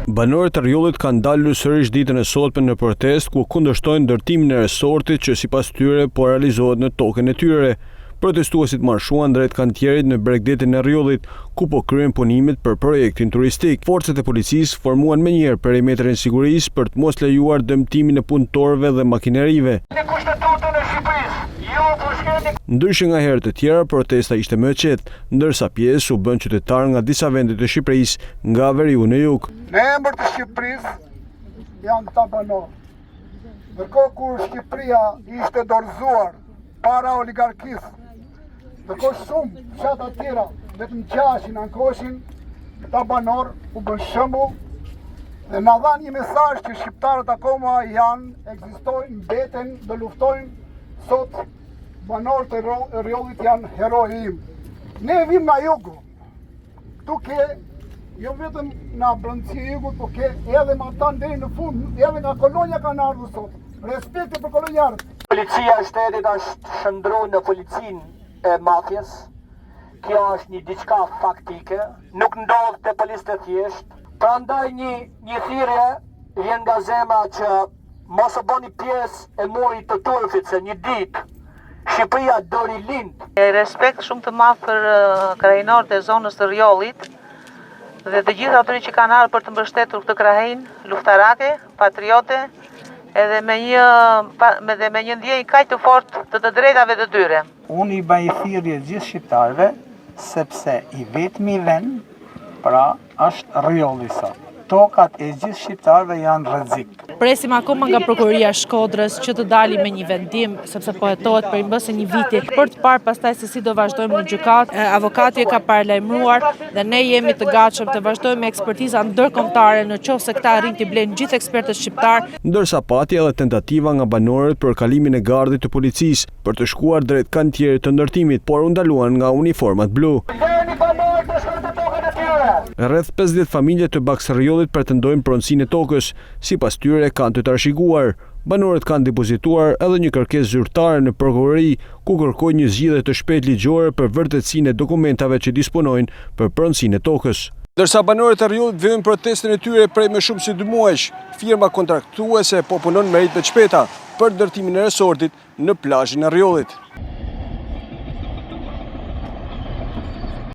Banorët e Rrjollit kanë dalur sërish ditën e sotme në protestë ku kundërshtojnë ndërtimin e resortit që sipas tyre po realizohet në tokën e tyre. Protestuesit marshuan drejt kantierit në bregdetin e Rrjollit, ku po kryhen punimet për projektin turistik. Forcat e policisë formuan menjëherë perimetrin e sigurisë për të mos lejuar dëmtimin e punëtorëve dhe makinerive. Ndryshe nga herët e tjera, protesta ishte më e qetë, ndërsa pjesë u bënë qytetarë nga disa vende të Shqipërisë, nga veriu në jug. Në emër të Shqipërisë janë këta banorë. Ndërkohë kur Shqipëria ishte dorëzuar para oligarkisë, ndërkohë shumë fshatra tjera vetëm qaheshin, ankoheshin, këta banorë u bënë shembull dhe na dhanë një mesazh që shqiptarët akoma janë, ekzistojnë, mbeten, do luftojnë sot banorët e Rrjollit janë heroi im. Ne vim nga jugu. Këtu ke jo vetëm nga brendësi e jugut, po ke edhe matanë deri në fund, edhe nga Kolonja kanë ardhur sot. Respekte për kolonjarët. Policia e shtetit është shndërru në policinë e mafjes. Kjo është një diçka faktike, nuk ndodh te policët e thjeshtë. Prandaj një një thirrje vjen nga zemra që mos u bëni pjesë e murit të turfit se një ditë Shqipëria do rilind. Respekt shumë të madh për krahinorët e zonës të Rrjollit dhe të gjithë atyre që kanë ardhur për të mbështetur këtë krahinë luftarake, patriote, edhe me një me dhe me një ndjenjë kaq të fortë të të drejtave të tyre. Unë i bëj thirrje gjithë shqiptarëve sepse i vetmi vend, pra është Rrjolli sot. Tokat e gjithë shqiptarëve janë në rrezik. Presim akoma nga prokuroria e Shkodrës që të dali me një vendim, sepse po hetohet prej më se një viti, për të parë pastaj se si do vazhdojmë në gjykatë. Avokati e ka paralajmëruar dhe ne jemi të gatshëm të vazhdojmë me ekspertiza ndërkombëtare në qoftë se këta arrijnë t'i blejnë gjithë ekspertët shqiptarë. Ndërsa pati edhe tentativa nga banorët për kalimin e gardhit të policisë, për të shkuar drejt kantierit të ndërtimit, por u ndaluan nga uniformat blu. Rreth 50 familje të Baksë-Rrjollit pretendojnë pronësinë e tokës, sipas tyre kanë të trashëguar. Banorët kanë depozituar edhe një kërkesë zyrtare në prokurori, ku kërkojnë një zgjidhje të shpejtë ligjore për vërtetësinë e dokumentave që disponojnë për pronësinë e tokës. Ndërsa banorët e Rrjollit vijojnë protestën e tyre prej më shumë se dy muajsh, firma kontraktuese po punon me ritme të shpejta për ndërtimin e resortit në plazhin e Rrjollit.